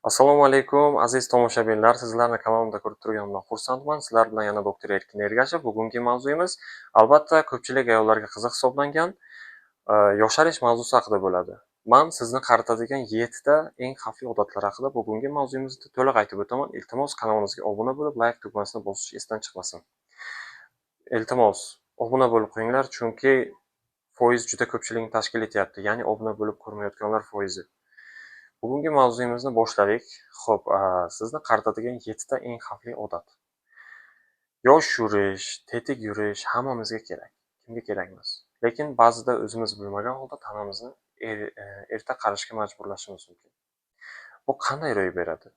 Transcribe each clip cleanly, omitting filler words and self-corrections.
Assalomu alaykum, aziz tomoshabinlar. Sizlarni kanalimda ko'rib turganimdan xursandman. Sizlar bilan yana doktor Erkin Ergashev. Bugungi mavzuyimiz albatta ko'pchilik ayollarga qiziq hisoblangan yosharish mavzusi haqida bo'ladi. Man sizni qaritadigan 7 ta eng xavfli odatlar haqida bugungi mavzuyimizda to'liq aytib o'taman. Iltimos, kanalimizga obuna bo'lib, layk tugmasini bosish esdan chiqmasin. Iltimos, obuna bo'lib qo'yinglar, chunki foiz juda ko'pchilikni tashkil etyapti. Ya'ni obuna bo'lib ko'rmayotganlar foizi. Bugungi mavzuyimizni boshladik. Xo'p, sizni qaritadigan 7 ta eng xavfli odat. Yosh yurish, tetik yurish hammamizga kerak. Kimga kerak emas. Lekin ba'zida o'zimiz bilmagan holda tanamizni erta qarishga majburlashimiz mumkin. Bu qanday ro'y beradi?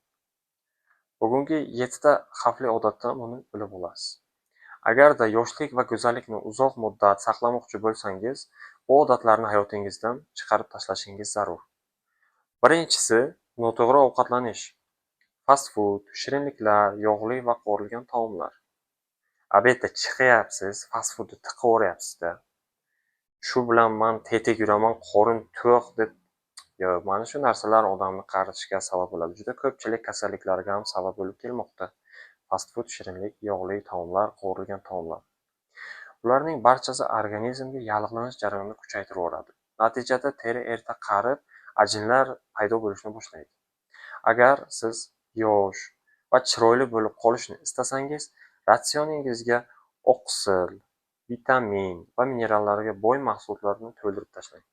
Bugungi 7 ta xavfli odatdan buni bilib olasiz. Agarda yoshlik va go'zallikni uzoq muddat saqlamoqchi bo'lsangiz, bu odatlarni hayotingizdan chiqarib tashlashingiz zarur. Birinchisi, noto'g'ri ovqatlanish. Fast food, shirinliklar, yog'li va qovurilgan taomlar. Обед da chiqyapsiz, fast foodni tiqaveryapsiz-da. Shu bilan man tetik yuraman, qorin to'q deb, yo'q, mana shu narsalar odamni qarishiga sabab bo'ladi. Juda ko'pchilik kasalliklarga ham sabab bo'lib kelmoqda. Fast food, shirinlik, yog'li taomlar, qovurilgan taomlar. Bularning barchasi organizmga yallig'lanish jarayonini kuchaytiraveradi. Natijada teri erta qarib, ajinlar paydo bo'lishni boshlaydi. Agar siz yosh va chiroyli bo'lib qolishni istasangiz, ratsioningizga oqsil, vitamin va minerallarga boy mahsulotlarni to'ldirib tashlang.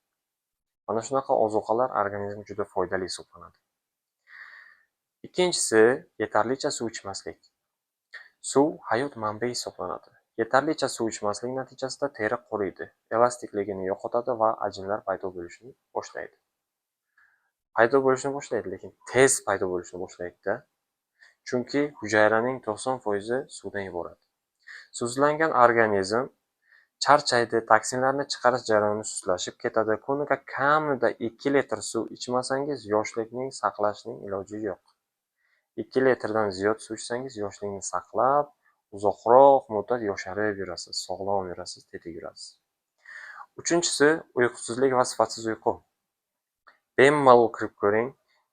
Mana shunaqa ozuqalar organizmga juda foydali hisoblanadi. Ikkinchisi, yetarlicha suv ichmaslik. Suv hayot manbai hisoblanadi. Yetarlicha suv ichmaslik natijasida teri quriydi, elastikligini yo'qotadi va ajinlar paydo bo'lishni boshlaydi. Paydo bo'lishni boshlaydi, lekin tez paydo bo'lishni boshlaydi-da. Chunki hujayraning 90% suvdan iborat. Suvsizlangan organizm charchaydi, toksinlarni chiqarish jarayoni sustlashib ketadi. Kuniga kamida 2 litr suv ichmasangiz, yoshlikning saqlashning iloji yo'q. 2 litrdan ziyod suv ichsangiz, yoshlikni saqlab, uzoqroq muddat yosharib yurasiz, sog'lom yurasiz, tetik yurasiz. Uchinchisi, uyqusizlik va sifatsiz uyqu. Bemalol kirib ko'ring.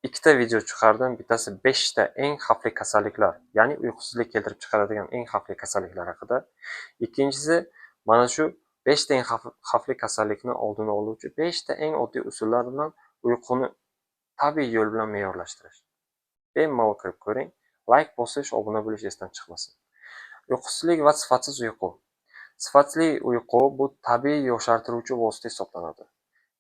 Ikkita video chiqardim. Bittasi 5 ta eng xavfli kasalliklar, ya'ni uyqusizlik keltirib chiqaradigan eng xavfli kasalliklar haqida. Ikkinchisi, mana shu 5 ta eng xavfli kasallikni oldini oluvchi 5 ta eng oddiy usullar bilan uyquni tabiiy yo'l bilan me'yorlashtirish. Bemalol kirib ko'ring. Layk bosish, obuna bo'lish esdan chiqmasin. Uyqusizlik va sifatsiz uyqu. Sifatli uyqu bu tabiiy yoshartiruvchi vosita hisoblanadi.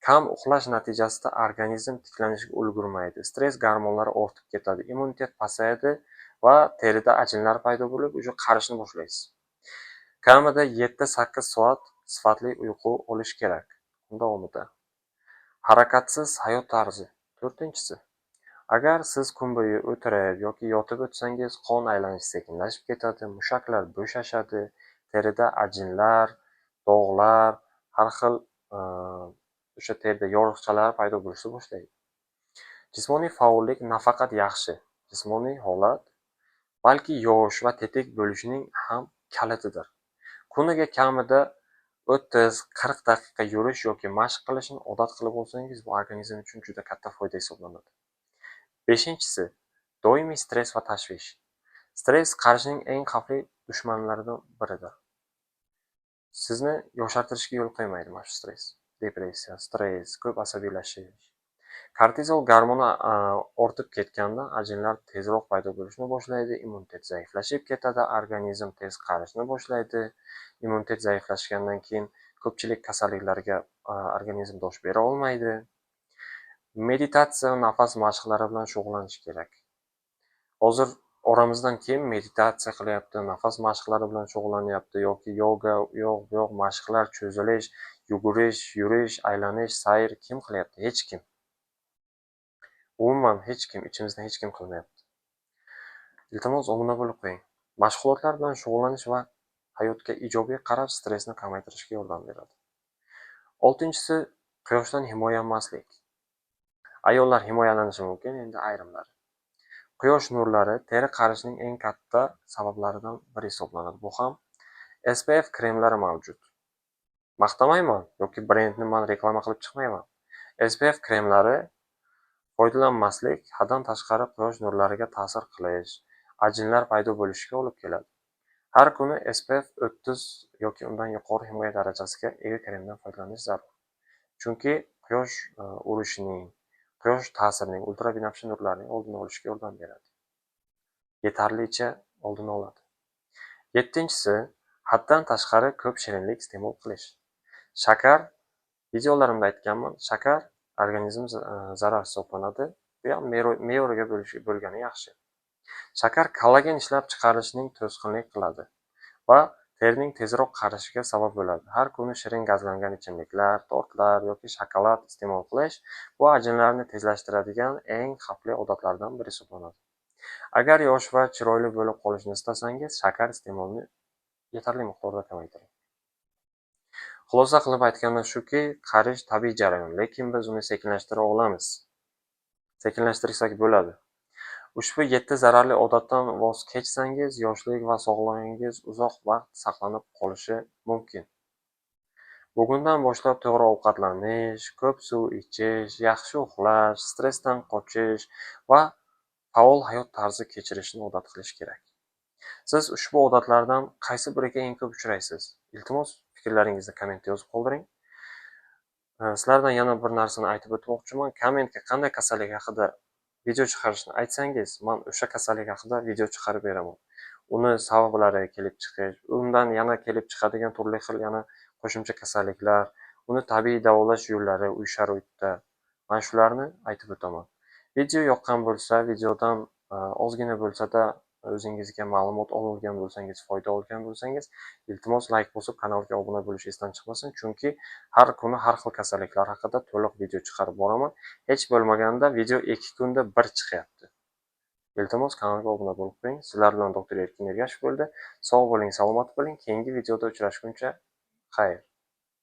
Kam uxlash natijasida organizm tiklanishga ulgurmaydi, stress gormonlari ortib ketadi, immunitet pasayadi va terida ajinlar paydo bo'lib, уже qarishni boshlaysiz. Kamida 7-8 soat sifatli uyqu olish kerak kun davomida. Harakatsiz hayot tarzi. To'rtinchisi. Agar siz kun bo'yi o'tirib yoki yotib o'tsangiz, qon aylanishi sekinlashib ketadi, mushaklar bo'shashadi, terida ajinlar, dog'lar, har xil o'sha terida yoriqchalar paydo bo'lishni boshlaydi. Jismoniy faollik nafaqat yaxshi jismoniy holat, balki yosh va tetik bo'lishning ham kalitidir. Kuniga kamida 30-40 daqiqa yurish yoki mashq qilishni odat qilib olsangiz, bu organizm uchun juda katta foyda hisoblanadi. Beshinchisi, doimiy stress va tashvish. Stress qarishning eng xavfli dushmanlaridan biridir. Sizni yoshartirishga yo'l qo'ymaydi mana shu stress. Depressiya, stress, ko'p asabiylashish. Kortizol gormoni ortib ketganda ajinlar tezroq paydo bo'lishni boshlaydi, immunitet zaiflashib ketadi, organizm tez qarishni boshlaydi. Immunitet zaiflashgandan keyin ko'pchilik kasalliklarga organizm dosh bera olmaydi. Meditatsiya, nafas mashqlari bilan shug'ullanish kerak. Hozir oramizdan kim meditatsiya qilyapti, nafas mashqlari bilan shug'ullanyapti yoki yoga, u yoq, bu yoq mashqlar, cho'zilish, yugurish, yurish, aylanish, sayr kim qilyapti? Hech kim. Umuman hech kim, ichimizdan hech kim qilmayapti. Iltimos, obuna bo'lib qo'ying. Mashg'ulotlar bilan shug'ullanish va hayotga ijobiy qarash stressni kamaytirishga yordam beradi. Oltinchisi, quyoshdan himoyalanmaslik. Ayollar himoyalanishi mumkin, endi ayrimlari. Quyosh nurlari teri qarishining eng katta sabablaridan biri hisoblanadi. Bu ham SPF kremlari mavjud. Maqtamayman yoki brendni man reklama qilib chiqmayman. SPF kremlari Foydalanmaslik haddan tashqari quyosh nurlariga ta'sir qilish, ajinlar paydo bo'lishiga olib keladi. Har kuni SPF 30 yoki undan yuqori himoya darajasiga ega kremdan foydalanish zarur. Chunki quyosh urishining, quyosh ta'sirining, ultrabinafsha nurlarning oldini olishga yordam beradi. Yetarlicha oldini oladi. Yettinchisi, haddan tashqari ko'p shirinlik iste'mol qilish. Shakar, videolarimda aytganman, shakar organizm zarar hisoblanadi. Bu ham me'yoriga bo'lgani yaxshi. Shakar kollagen ishlab chiqarishning to'sqinlik qiladi va terining tezroq qarishiga sabab bo'ladi. Har kuni shirin gazlangan ichimliklar, tortlar yoki shokolad iste'mol qilish bu ajinlarni tezlashtiradigan eng xavfli odatlardan biri hisoblanadi. Agar yosh va chiroyli bo'lib qolishni istasangiz, shakar iste'molini yetarli miqdorda kamaytiring. Xulosa qilib aytganda shuki, qarish tabiiy jarayon, lekin biz uni sekinlashtira olamiz. Sekinlashtirsak bo'ladi. Ushbu 7 zararli odatdan voz kechsangiz, yoshlik va sog'lig'ingiz uzoq vaqt saqlanib qolishi mumkin. Bugundan boshlab to'g'ri ovqatlanish, ko'p suv ichish, yaxshi uxlash, stressdan qochish va faol hayot tarzi kechirishni odat qilish kerak. Siz ushbu odatlardan qaysi biriga eng ko'p uchraysiz? Iltimos, fikrlaringizni kommentda yozib qoldiring. Sizlardan yana bir narsani aytib o'tmoqchiman. Kommentga qanday kasallik haqida video chiqarishni aytsangiz, men o'sha kasallik haqida video chiqarib beraman. Uni sabablari kelib chiqish, undan yana kelib chiqadigan turli xil yana qo'shimcha kasalliklar, uni tabiiy davolash yo'llari uy sharoitida, mana shularni aytib o'taman. Video yoqqan bo'lsa, videodan ozgina bo'lsa-da o'zingizga ma'lumot olgan bo'lsangiz, foyda olgan bo'lsangiz, iltimos layk bosib kanalga obuna bo'lish esdan chiqmasin, chunki har kuni har xil kasalliklar haqida to'liq video chiqarib boraman. Hech bo'lmaganda video 2 kunda bir chiqyapti. Iltimos kanalga obuna bo'lib qo'ying. Sizlar bilan doktor Erkin Ergashev bo'ldi. Sog' bo'ling, salomat bo'ling. Keyingi videoda uchrashguncha xayr.